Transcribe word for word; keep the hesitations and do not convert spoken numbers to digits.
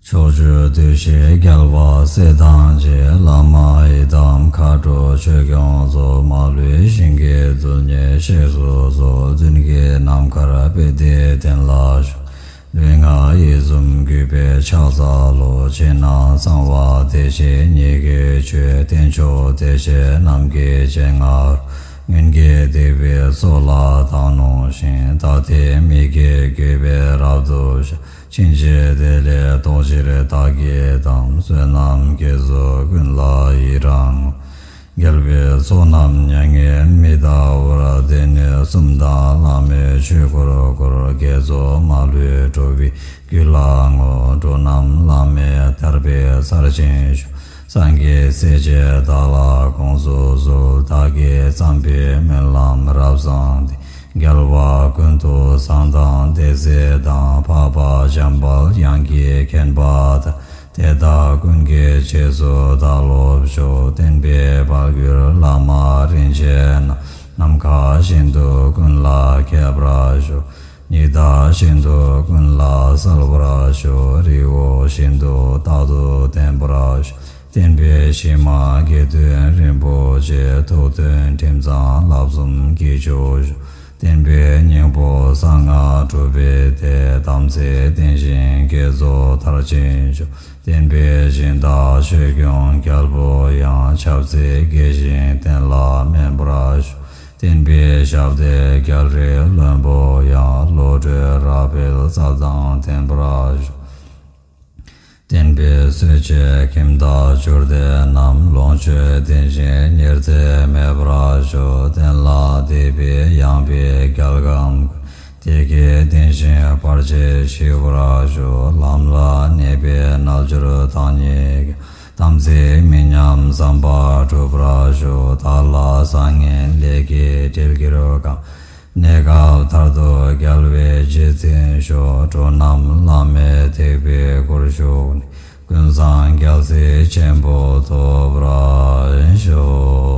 ཕྱོགས་བཅུའི་བདུད་བཞིའི་རྒྱལ་བ་སྲས་དང་བཅས། བླ་མ་ཡི་དམ་མཁའ་འགྲོ་ཆོས་སྐྱོང་ཚོགས། མ་ལུས་ཞིང་གི་རྡུལ་སྙེད་གཤེགས་སུ་གསོལ། མདུན་གྱི་ནམ་མཁར་པད་ཟླའི་གདན་ལ་བཞུགས། ལུས་ངག་ཡིད་གསུམ་གུས་པས་ཕྱག་འཚལ་ལོ། ཕྱི་ནང་གསང་བ་བདེ་གཤེགས་ཉིད་ཀྱི་ཆོས། རྟེན་མཆོག་བདེ་གཤེགས་རྣམས་ཀྱི་སྤྱན་སྔར། སྔོན་གྱི་སྡིག་པའི་མཚོ་ལ་ད་གནོང་ཞིང་། ད་ལྟའི་མི་དགེ་རྒྱུ་བས་རབ་ཏུ་བཤགས། ཕྱིན་ཆད་བདེ་ལེགས་ཐོབ་ཕྱིར་བདག་གིས་དམ། བསོད་ནམས་དགེ་ཚོགས་ཀུན་ལ་ཡི་རང་ངོ་། རྒྱལ་བའི་ཚོགས་རྣམས་མྱ་ངན་མི་འདའ་བར། སྡེ་སྣོད་གསུམ་དང་བླ་མེད་ཆོས་འཁོར་བསྐོར། དགེ་ཚོགས་མ་ལུས་འགྲུབ་པའི་རྒྱུ་ལ་བསྔོ། འགྲོ་རྣམས་བླ་མེད་ཐར་པའི་སར་ཕྱིན་ཤོག། སངས་རྒྱས་སྲས་བཅས་བདག་ལ་དགོངས་སུ་གསོལ། བདག་གིས་བརྩམས་པའི་སྨོན་ལམ་རབ་བཟང་འདི། རྒྱལ་བ་ཀུན་ཏུ་བཟང་དང་བདེ་གསལ་དང་། འཕགས་པ་འཇམ་དཔལ་དབྱངས་ཀྱིས་མཁྱེན་པ་དང་། དེ་དག་ཀུན་གྱི་རྗེས་སུ་བདག་སློབ་ཤོག། བསྟན་པའི་དཔལ་གྱུར་བླ་མ་རིན་ཆེན་རྣམས། ནམ་མཁའ་བཞིན་དུ་ཀུན་ལ་ཁྱབ་པར་ཤོག། ཉི་ཟླ་བཞིན་དུ་ཀུན་ལ་གསལ་བར་ཤོག། རི་བོ་བཞིན་དུ་རྟག་ཏུ་ལྡན་པར་ཤོག། བསྟན་པའི་གཞི་མ་དགེ་འདུན་རིན་པོ་ཆེ། ཐུགས་མཐུན་ཁྲིམས་གཙང་བསླབ་གསུམ་གྱི་མཆོག་ཤོག། བསྟན་པའི་སྙིང་པོ་གསང་སྔགས་གྲུབ་པའི་སྡེ། དམ་ཚིག་ལྡན་ཞིང་དགེ་ཚོགས་མཐར་ཕྱིན་ཤོག། བསྟན་པའི་སྦྱིན་བདག་ཆོས་སྐྱོང་རྒྱལ་པོ་ཡང་། ཆབ་སྲིད་དགེ་ཞིང་བསྟན་ལ་སྨན་པར་ཤོག། བསྟན་པའི་ཞབས་སྟེགས་རྒྱལ་རིགས་བློན་པོ་ཡང་། བློ་གྲོས་རབ་འཕེལ་རྩལ་དང་ལྡན་པར་ཤོག། བསྟན་པའི་སྲོལ་འབྱེད་ཁྱིམ་བདག་བཅུ་སྡེ་རྣམས། ལོངས་སྤྱོད་ལྡན་ཞིང་ཉེར་འཚེ་མེད་པར་ཤོག། བསྟན་ལ་དད་པའི་ཡངས་པའི་རྒྱལ་ཁམས་ཀུན། བདེ་སྐྱིད་ལྡན་ཞིང་བར་ཆད་ཞི་བར་ཤོག། ལམ་ལ་གནས་པའི་རྣལ་འབྱོར་བདག་ཉིད་ཀྱང་། དམ་ཚིག་མི་ཉམས་བསམ་པ་འགྲུབ་པར་ཤོག། བདག་ལ་བཟང་ངན་ལས་ཀྱི་སྒྲིབ་བགེགས་གང་། གནས་སྐབས་མཐར་ཐུག་རྒྱལ་བའི་རྗེས་འཛིན་ཤོག། འགྲོ་རྣམས་བླ་མེད་ཐེག་པའི་སྒོར་ཞུགས་ནས། ཀུན་བཟང་རྒྱལ་སྲིད་ཆེན་པོ་ཐོབ་པར་ཤོག།